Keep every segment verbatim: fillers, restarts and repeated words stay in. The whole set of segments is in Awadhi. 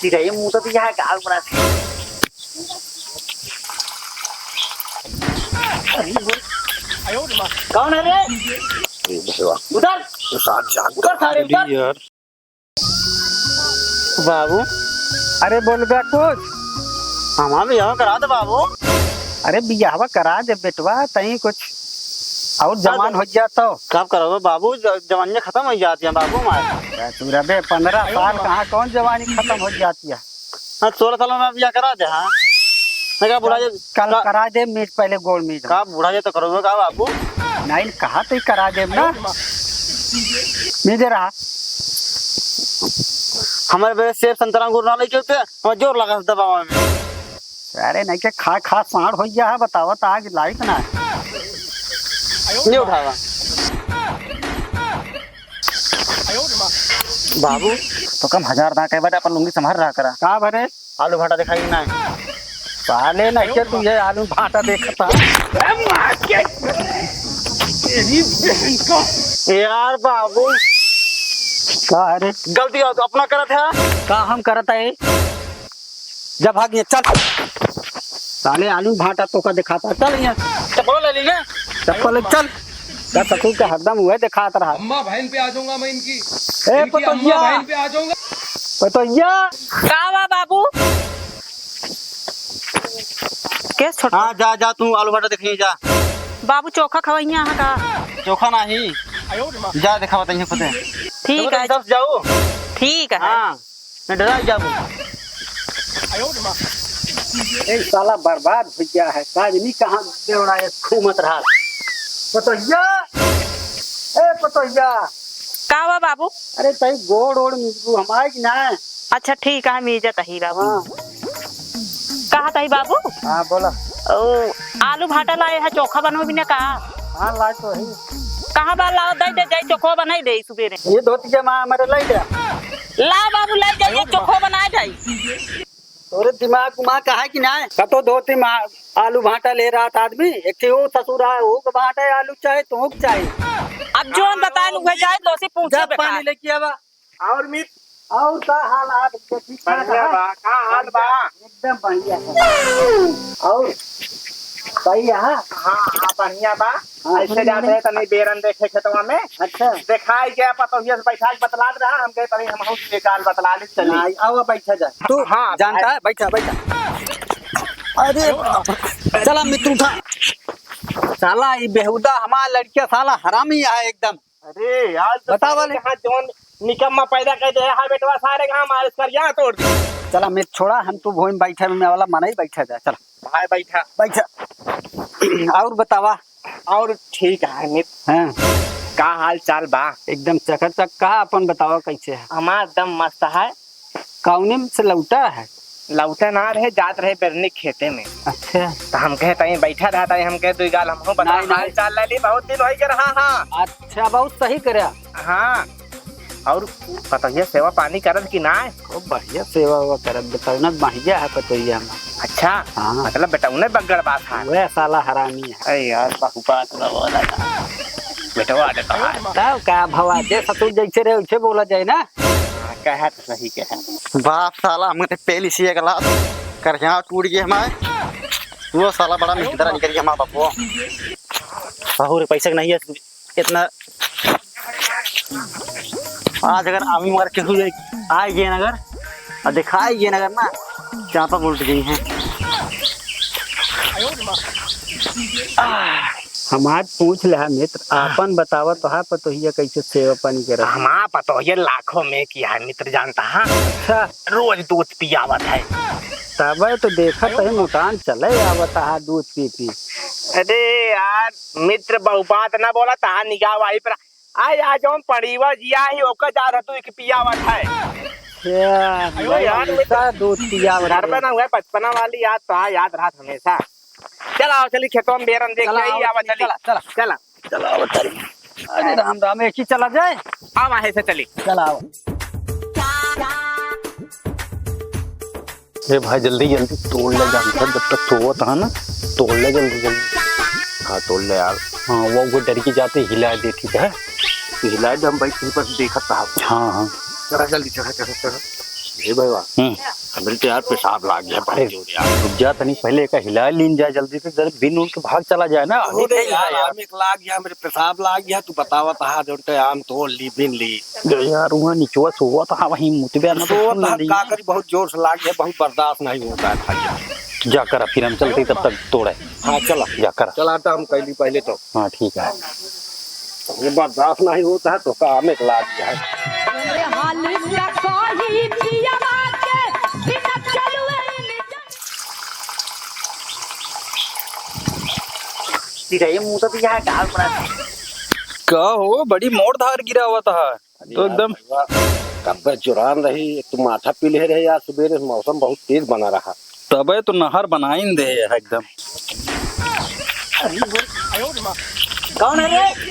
दी रही, मुंह तो यहाँ गाल बना। कौन है रे? अरे भैया, उधर। प्रसाद जाग उधर सारे, उधर। यार। बाबू, अरे बोल बे कुछ। हमार बियाह करा दे बाबू। अरे बियाहवा करा दे बेटवा, तई कुछ और जवान हो जात तो। कब करबो बाबू, ज-, जवानिया खतम हो जाती है बाबू हमारे। अरे तू रबे, पन्द्रह साल कहाँ कौन जवानी खतम हो जाती है? हाँ, सोलह साल में बियाह करा दे, हाँ। नहीं का बुढ़ा जी, कल का करा दे, मीज पहले गोड़ मीज। का बुढ़ा जी तो करोगे का बाबू? नहीं, कहा तो ही करा दे ना। मीज रहा। हमारे बेरे सेब संतरा अंगूर ना लेके होते, हमारे जोर लगा दबावा में। अरे नहीं के खा खा साँड़ हो गया है, बतावा तो आग लाइट ना है। नहीं उठावा। बाबू, तो कम हजार ना कहे, बेटा, अपन लुंगी संभाल रहा करा। का भरे? आलू भाटा दिखाई ना है। साले ना के तू ये आलू भाटा देखता। यार बाबू। का है रे? गलती हो तो अपना करत है। का हम करत है? जा भाग ये, चल। साले आलू भाटा तोका देखाता, चल यहाँ। चप्पल ले लीजिए। चप्पल ले, चल। का ससुर के हरदम उहे देखात रहा। अम्मा बहन पे आ जाऊंगा मैं इनकी। ए, इनकी अम्मा पतोहिया। बहन पे आ जाऊंगा। पतोहिया। का बा बाबू? के छोटका? हाँ, जा, जा, तू आलू भाटा देखिए, जा। बाबू चोखा खवैया है का? चोखा नाही। जा, देखा बताइए खुदे। ठीक है। दस जाओ। ठीक है। हाँ। मैं डरा जाबो। ए साला बर्बाद हो गया है, का आदमी कहाँ बेवड़ा है, घूमत रहा। पतोहिया, ए पतोहिया। का हुआ बाबू? अरे तई गोड़ ओड़ मिजबू हमारे कि ना? अच्छा ठीक है, हम इज्जत ही बाबू। हाँ। कहा तई बाबू? हाँ बोला। ओ, आलू भाटा लाए है, चोखा बनोबी ना का? हाँ लाए तो ही। कहाँ बा, लाओ दे दे, जाई चोखा बनाई दे सुबेरे। ये धोती जमा हमारे लाई दे। ला बाबू, लाई जाइए, चोखो बनाए जाई। तोरे दिमाग उमाग कहा कि ना? कतो धोती मा-, आलू भाटा ले रहा था आदमी, एक ठे वो ससुर आए, वो के भाटा आलू चाहे, तो के चाहे। अब जोन बताए, उहे जाए, तो से पूछे जब बेकार। पानी लेके आवा। और मित? और का हाल आप के ठीक ठाक बढ़िया है? बा, का हाल बा? एकदम बढ़िया है। और सही है? हाँ, हाँ, बढ़िया बा। हाँ, ऐसे जाते हैं तनी बेरन देखे खेतवा में। अच्छा। देखाई गया, पतोहिया से बैठा के बतलात रहा, हम कहे तनी हमहू से एक आध बतला ले चली। हाँ, आओ बैठा जा। तू हाँ, जानता है? बैठा, बैठा। अरे बाप रे। चला मित्र उठा। साला ई बेहुदा हमार लड़किया साला हरामी है एकदम। अरे यार, तो बतावा सारे ले। कहाँ जौन निकम्मा पैदा कर दे है बेटवा, सारे कहाँ मालिश कर यहाँ तोड़ दी। चला मित्र छोड़ा, हम तू भूमि बैठे में वाला मना ही बैठा जाए, चला। भाई बैठा। बैठा। और बतावा। और ठीक है मित्र। हाँ। का हाल चाल बा? एकदम चकाचक। का अपन बतावा कैसे है? हमार दम मस्त है। कौने से लौटा है? लौटा ना रहे, जात रहे बेरनी खेते में। अच्छा। तो हम कहे तई बैठा रहा तई, हम कहे दुई गाल हमहू बता नहीं, हाल नहीं। चाल ले ली, बहुत दिन हो गए रहा। हाँ। अच्छा, बहुत सही करे। हाँ। और पतोहिया सेवा पानी करत कि ना? खूब बढ़िया सेवा वेवा करत, बेटौना बढ़िया है पतोहिया हमार। अच्छा। हाँ। मतलब बेटौने बग्गड़ बात है। वह साला हरामी है। अरे यार, बहु बात ना बोला था। बेटवा ने कहा। तब का भवा, जे ससुर जैसे रहे वैसे बोला जाए ना। हाँ, कहा तो सही कहा। बाप साला, हमके तो पहली सी एक लात कर यहाँ टूट गए हमारे। वो साला बड़ा मेहनत निकल गया हमारा बापू। बहू रे, पैसा के नहीं है इतना। आज अगर आमी मार के हुए आए गए अगर और दिखाए गए अगर ना, चापा उल्ट गई हैं। हम आज पूछ ले हा मित्र, हाँ। आपन बतावा, तोहार पतोहिया कैसे सेवा पानी करे? हमार पतोहिया लाखों में किया है मित्र, जानता है? अच्छा। रोज दूध पियावत है। तबे तो देखत है मोटान चले आवत है दूध पी पी। अरे यार मित्र, बहु बात ना बोला, तहा निगाह वही पर। आ, या जौन पड़ीवा जिया ही ओकर जा रह तू एक पियावत है। अच्छा, अयो यार, हमेशा दूध पियावत घर पे है। ना हुआ बचपना वाली याद तो, हाँ, याद रहा हमेशा। चल आओ, चली खेतों में बेरन देख चला, के आई, आओ, आवा चली, चली। चला, चला। चला। चला, आओ, चली। अरे राम राम, एक ही चला जाए। आओ, वहीं से चली। चला, आओ। ए भाई, जल्दी, जल्दी तोड़ ले, जानता, जब तक सोवत है ना, तोड़ ले जल्दी, जल्दी। हाँ, तोड़ ले यार। हाँ, वो, वो डर की जाते हिला देती है। तो हिला दे, हम बैठ के बस देखत रहा। हाँ, हाँ। चढ़ा, जल्दी चढ़ा, चढ़ा, चढ़ा। ए भइया, हम्म। हमरे तो यार पेशाब लाग गया, अरे, भाई, जोर यार। रुक जा तनी, पहले एका हिला लीन जाए जल्दी से, जरा बिन उन के भाग चला जाए ना। अरे यार, यार। हम एक लाग गया, हमरे पेशाब लाग गया, तू बतावत हा, जोन ते आम तोड़ ली, बिन ली। अरे यार, वहाँ निचवा सोवत हा, वहीं मुतबे ना तो सोवत सुन हा, ली। का करी, बहुत जोर से लाग गया, बहुत बर्दाश्त नहीं होता है भाई। जा कर, फिर हम चलते तब तक तोड़े। हाँ, चला। जा कर। चला, तो हम कैली पहले तो। हाँ, ठीक है। ये बर्दाश्त नहीं होता है, तो काम एक लाग जाए। अरे हाल का कही पियवा के, बिना चलुए में जा- सीधा ये मुंह तो यहाँ डाल पड़ा। का हो, बड़ी मोर धार गिरावत है। अरे तो यार, एकदम भइया, कब्बे जुरान रही, एक तो माथा पीले रहे यार, सुबेरे से मौसम बहुत तेज बना रहा। तबे तो नहर बनाइन दे है एकदम। कौन है रे?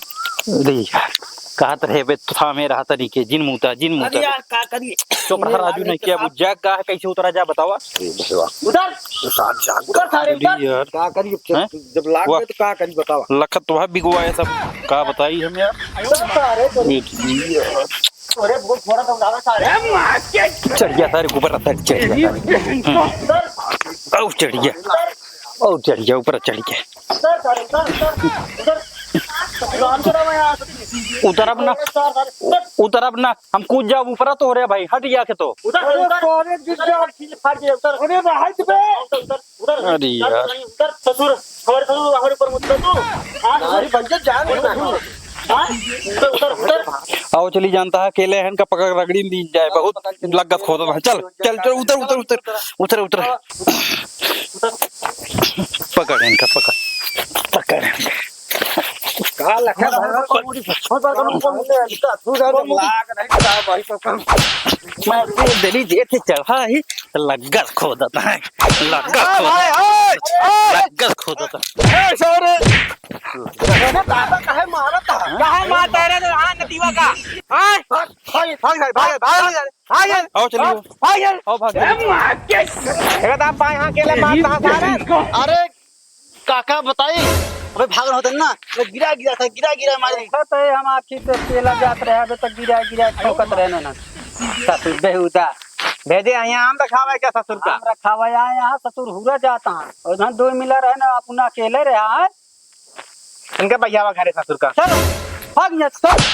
अरे यार, कहत रहे बे, थामे रहा तनी के, जिन मुता, जिन मुता। अरे यार, का करी? चुप रहा राजू, नहीं क्या बुझा, का है, कैसे उतरा जा, बतावा। अरे भइया, उधर। उतार जा, उधर सारे, अरे उधर। यार। का करी, जब, हैं? जब लाग वाह। गए तो का करी, बतावा। लखत तो है बिगुआ, ये सब का बताई हम यार। उधर सारे, उधर। ये यार। अरे, वो थोड़ा सा उठावे सारे। चढ़ गया सारे ऊपर, चढ़ गया सारे। हम्म। और चढ़ गया, और चढ़ गया, ऊपर चढ़ गया। उतरब ना, उतरब ना, हम कूद जाब ऊपर तो हो रे भाई, हट गया के तो। उधर, उधर, उधर, उधर, उधर, उधर, उधर, उधर, अरे यार। उधर, उधर, अरे उधर, यार। उधर, ससुर, हमारे ससुर, हमारे ऊपर मुद्दा तू। हाँ, अरे भैया, जान दे ना। हाँ, उधर, उधर, उधर। आओ चली जानता है, अकेले हैं, इनका पकड़ रगड़ी लीन जाए, बहुत लग्गत खोदत है। चल, चल, चल, उतर, उतर, उतर, उतर, उतर। पकड़ इनका, पकड़, पकड़ इनका। का लखा भाई, बहुत बड़ा मुड़ी से। बहुत बड़ा मुड़ी से। तू जा, लाग नहीं, का भाई, तो कम। मैं अपने दिल्ली जेल से चढ़ा ही, तो लग्गत खोदत है, लग्गत खोदत है, लग्गत खोदत है। ए, सौरे। अरे दादा, काहे मारत है? काहे मारत है रे, हाँ, नतीवा का? हाँ? भाग, भाग, भाग, भाग, भाग, भाग, भाग। आओ, चलिए। भाग, भाग। आओ, भाग। ए, मार के। देखा था, आप यहाँ अकेले मारता है सारे। अरे, काका बताई, अबे भाग रहा था ना, अबे गिरा, गिरा था, गिरा, गिरा मारे। देखत है, हम आखी से पेला जात रहे, अबे तक गिरा, गिरा ठोकत रहे ना, ना। ससुर बेहुदा। भेजे यहाँ आम रखावे क्या ससुर का? आम रखावे आए यहाँ, ससुर हुरा जाता है। और इधर दो मिला रहे ना, अपना अकेले रहा है। इनका बहियावा घरे ससुर का। चल, भाग यहाँ, चल,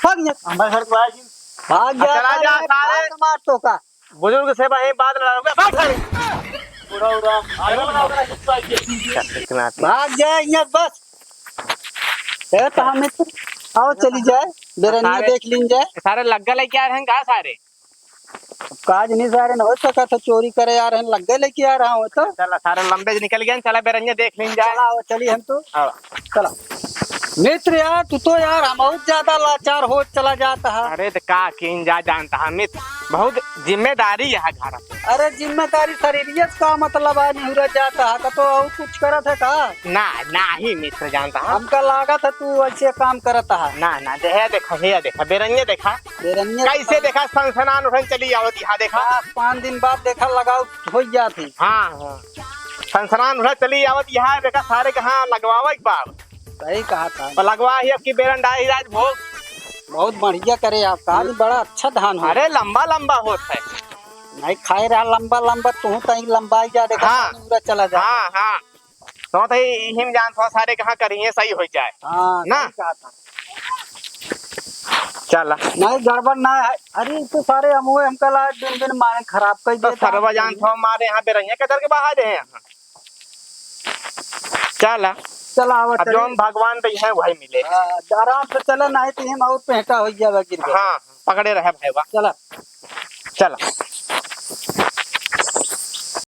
भाग यहाँ। हमारे घर को आया जी। भाग जा, चला जा, सारे, सारे। भाग मार तो का। बुजुर्ग से वहीं बात लड़ा, रुक, बैठ सारे। बूढ़ा उड़ा। भाग जाए, यहाँ बस। ए, तो हमें तो, आओ, चली जाए, बेरनिया सारे देख लीन जाए। सारे लग्गा लेके आ रहे हैं का सारे? अब काज नहीं सारे न हो सका, तो चोरी करे आ रहे हैं, लग्गे लेके आ रहा हूँ तो। चला, सारे लंबे से निकल गए, चला बेरनिया देख लीन जाए। चला, आओ, चली हम तो। हाँ। चला। मित्र यार, तू तो यार हम बहुत ज्यादा लाचार हो चला जाता है। अरे तो का कीन जा जानता है मित्र, बहुत जिम्मेदारी है घर पे। अरे जिम्मेदारी शरीरियत का मतलब है, निहुरा जाता है, का तो और कुछ करत है का? ना, ना ही मित्र जानता है। हमका लागत है तू ऐसे काम करत है। ना, ना, दे, हे देखा, हे देखा, बेरनिया देखा। बेरनिया कैसे देखा? देखा, सनसनान उठन चली आवत यहाँ देखा। पाँच, पाँच दिन बाद देखा लगाव हो जात ही। हाँ, हाँ। सनसनान उठन चली आवत यहाँ देखा, सारे के हाँ लगवावा एक बार। सही कहा था। और लगवा ही अब की बेरन डाई राज भोग। बहुत बढ़िया करे आप, आज बड़ा अच्छा धान हो। अरे लंबा लंबा होत है। नहीं खाए रहा लंबा लंबा, तू तई लंबाई जा देखा, हाँ। पानी पूरा चला जा। हाँ, हाँ। तो तई हिम जान थोड़ा सारे कहाँ करिए सही हो जाए। हाँ, ना? सही कहा था। चला। नहीं, गड़बड़ ना है। अरे, ई तो सारे अमुए हमका ला दिन दिन मारे खराब कर तो देता। सरवा जान थो मारे यहाँ बेरैया के दर के बाहर है यहाँ। चला। चला, आवा, अब चली। जौन भगवान दे हैं, वही मिले। हाँ, आराम से चला, नहीं तो हम और पेंटा हो जावा गिर गया। हाँ, पकड़े रहे भाई, वाह। चला। चला।